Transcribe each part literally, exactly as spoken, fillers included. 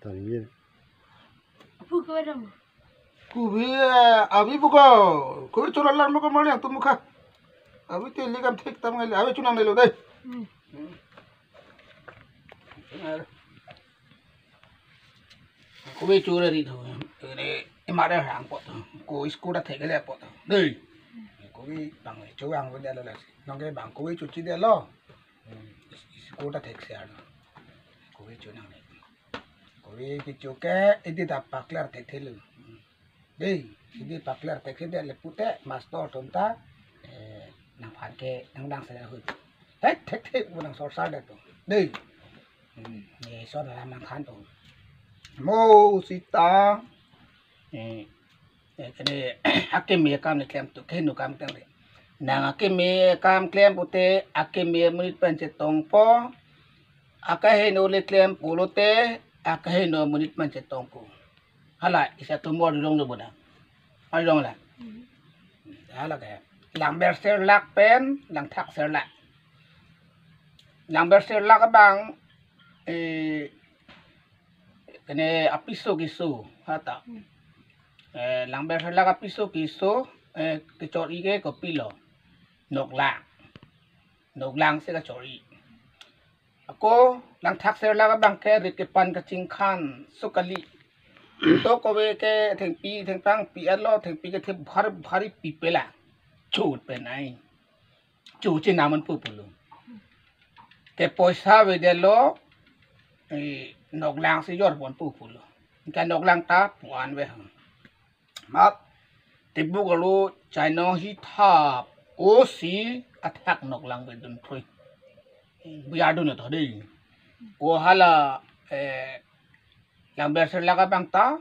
Tangye. Apu ko dam. Kubi, eh, abi buka. Kubi chura lan buka mali yang tumukha. Abi te likam thek tam ngali. Abi chunam nelo dei. Hmm. Kubi chura ri tho. Ini imare hang pot. Ko school ta thek le pot. Dei. Kubi bang chu bang ko dia lo la. Nang ke bang kubi chu chi dia lo. Hmm. School ta thek se ar. Kubi chu nang le. Kubi kichu ke idi ta paklar thekthe lo. Dei, idi paklar thekthe det le pute master atum ta, eh, nangphan ke nangdang se hut. Thek thekthe pu nang sorsar det to. Dei. Hmm, eh, son la nangkhan to. Mo sita. Eh, eh, kene akeme akam le klem to, kehingno akam klem le. Nang akeme akam klem pute, akeme amonit pen chetongpo. Akehingno le klem pulote, akehingno amonit pen chetongpo. Hala, isi atum mo arjulong lo boda. Arjulong la. Hmm. Hala ke. Langber Serlak pen, Langthak Serlak. Langber Serlak abang, eh, kene apiso keso, ha ta. Hmm. Eh, Langber Serlak apiso keso, eh, kechor-i ke kopilo. Noklang. Noklang si kachor-i. Ako Langthak Serlak abang ke rit kepan kachingkhan so kali. To kove ke thengpi thengphrang pi-et lo, thengpi kethe bhar bhari pipe la. Chot pen ai. Chu chinam an pu pulo. Ke poisa ave det lo, eh, Noklang si jor pon pu pulo. Ke Noklang ta pu-an ave. Mat, tebuk arlo chainong hi thap, o si athak Noklang avedun throi. Buyar dun tho dei. Ko hala, eh, Langber Serlak abang ta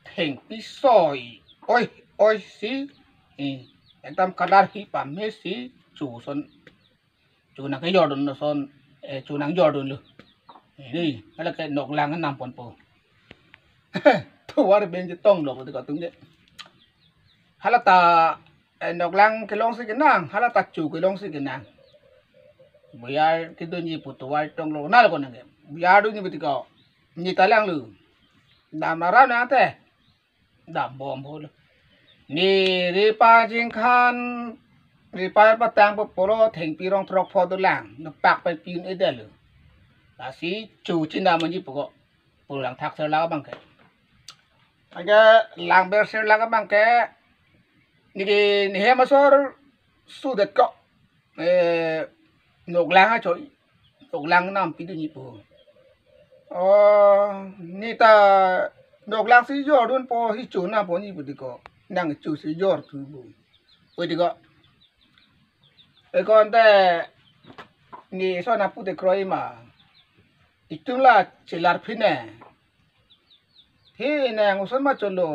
thengpi soi, oi, oi si, eh, ekdam kadar hi pame si, chu son chu nang kejor dun lo son, eh, chu nang jor dun lo. Ini, hala ke Noklang nam ponpo. Tovar beng chetong lo, kati katung je. Hala ta, eh, Noklang kelong si kenang, hala ta chu kelong si kenang. Buyar kedunji pu tovar tong lo, nal ko nang ke. Buyar dunji pu ti ko. Ni talang lo. Dam aram nang te. Dam bom bho lo. Ni ripa jingkhan, ripa patang po polo thengpi rong throk pho dolang. Nopak pen pi-un-e det lo. Lasi chu chinam anji pu ko. Pu Langthak Serlak abang ke. Anke Langber Serlak abang ke. Niki ni hem asor sudet ko. Eh, Noklang achoi. Noklang nam pidunji pu. Oh, ni ta Noklang si jor dunpo hi chu nam ponji pu ti ko. Nang chu si jor thu pu. Pu ti ko. Ekon te ni son apu te kroi ma. Itum la chelar phine. He nang uson ma cholo.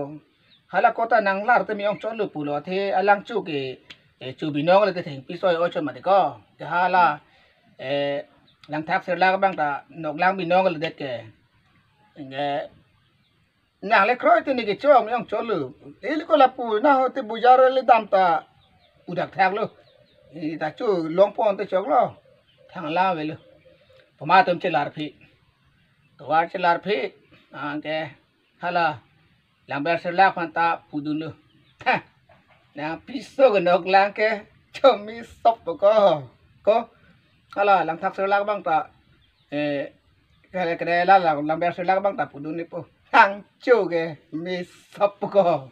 Hala kota nang lar te mi-ong cholo pulo. The alang chu ke, eh, chu binong le te thengpi soi o chon ma te ko. Te hala, eh, Langthak Serlak abang ta Noklang binong le det ke. Nge, nang le kroi te ni ke chong mi-ong cholo. Ili ko lapu na ho te buyar le dam ta udak thak lo. Ni ta chu long pon te chok lo. Thang la ave lo. Pama tum chelar phi. Tovar chelar phi, anke hala Langber Serlak aphan ta pudun lo. Ha, nang piso ke Noklang ke chomi sop ko. Ko, hala Langthak Serlak abang ta, eh, kere kere la Lang, Langber Serlak abang ta pudun ni po. Nang chu ke mi sop ko.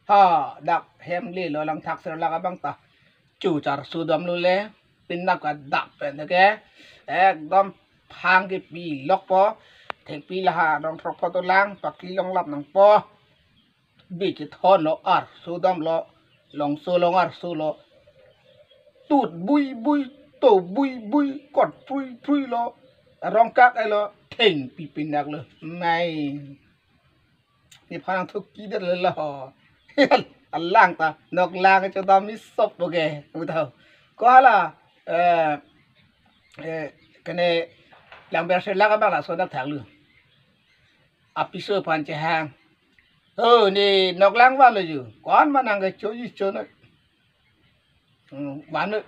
Ha, dak hem le lo Langthak Serlak abang ta. Chu char sudam lo le, pinap ka dak pen ke, ekdom phang kepi lok po, thengpi laha rong throk pho dolang, pakli long lap nang po, bi kethon lo arso dam lo, longso long arso lo, tut bui bui, to bui bui, kot phrui phrui lo, rong kak e lo, thengpi pinak lo, mai. Ni phanang thuk ki det le lo. Alang ta, Noklang cho ta mi sop po ke. Utau. Ko hala, eh, eh, kene Langber Serlak abang laso dak thak lo. Apiso aphan chehang. Oh, ni Noklang van lo ju. Kon ma nang ke cho ji cho na. Hmm, van lo.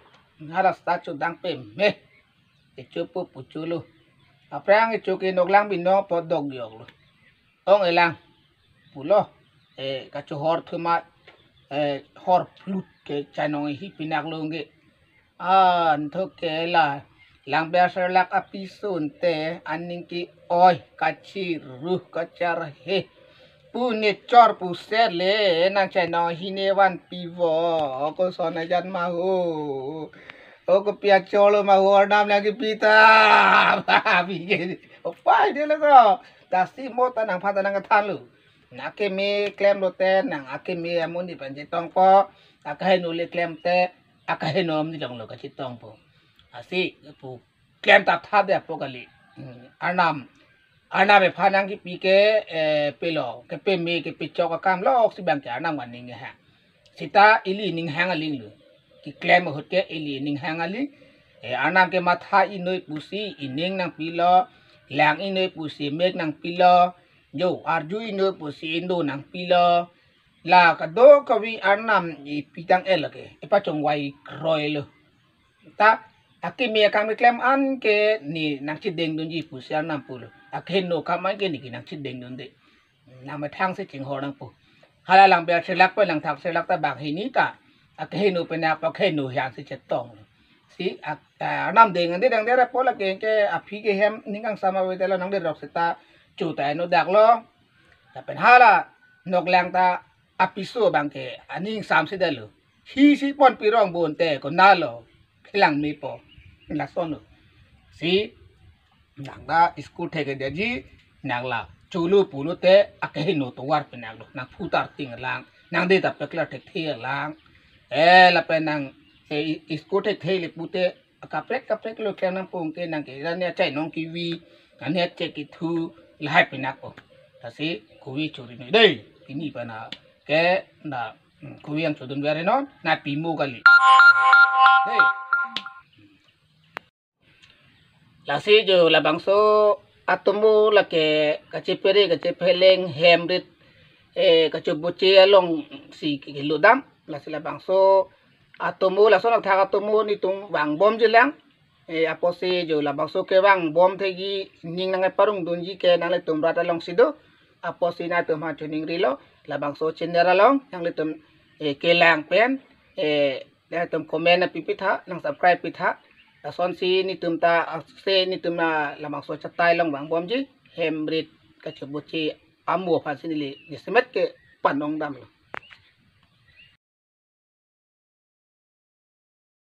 Hala sta cho dang peme. Ke cho po pu cho lo. Aphrang kecho ke noklang binong apot dok joklo. Ong elang pulo. Eh, kachohor thumat, eh, hor phlut ke chainong hi pinaklo ke. Anthok ke la Langbiar Serlak apiso te aning ke-oi, kachiru, kacharhe. Pu ne chor puset le nang chainong hi ne vanpivo. Koson ajat ma ho. O kopi acholo ma ho, arnam nangkepi ta. Pi ke. Opai de lo ko. Dasi mo ta nangphan ta nangkethanlo. Nang akeme klemlo te nang akeme amonit pen chetongpo. Akaheno le klem te akaheno amonit along lo kachetongpo. Lasi pu klem tap tha de apo kali. Hmm, arnam, arnam ephan nangkepi ke, eh, pelo, kepeme, kepechok akam lok si bang ke arnam aning hang. Sita ili ning hang aling lo. Keklem ahut ke ili ning hang aling. Eh, arnam kematha inoi pusi ining nangpilo, lang inoi pusi mek nangpilo, jo arju inoi pusi indo nangpilo. La kadokave arnam ipitang el ke, ipachongvai kroi lo. Ta akeme akam keklem an ke ne nangchedengdunji pusi arnam pulo. Akaheno akam an ke ne ke nangchedengdunde. Nangmethang si chinghon nangpo. Hala Langbiar Serlak pen Langthak Serlak ta bang hini ta akaheno pen apa akaheno hian si chetong. Si ak-, ah, arnam deng ande dang dera pola ke ke aphi ke hem ning kangsam avedetlo, nang derok seta chu ta eno daklo. Lapen hala noklang ta apiso bang ke aning samsi detlo. Hi si pon pirong bon te konatlo, kelang mepo. Lasonlo. Si nang ta school thek-e detji, nang la cholo pulote akaheno tovar pinaklo, nang phutar ting lang, nang de ta peklar thekthe lang. Eh, lapen nang, eh, school thekthe le pute akaprek kaprek lo klem nangpo ke nang ke, la ne achainong kevi, la ne achek kethu, lahai pinakpo. Lasi kove chori noi dei, pini pana ke na, hmm, kove nangchodun vare non, na pimo kali. Dei. Lasi jo labangso atomo lake kachepere kachepheleng hem rit, eh, kachoboche along si kelodam. Lasi labangso atomo, lason athak atomo netum vangbomji lang. Eh, apotsi jo labangso kevangbom thekji ning nangkeparongdunji ke nanglitum rat alongsi do. Apotsi nangtum aphan choningrilo, labangso channel along nanglitum, eh, kelang pen, eh, nangtum comment nangpipi tha, nang subscribe pi tha. Lasonsi netum ta, ah, se netum na labangso chatai along vangbomji, hem rit kachoboche amo aphansi neli jasemet ke panong damlo.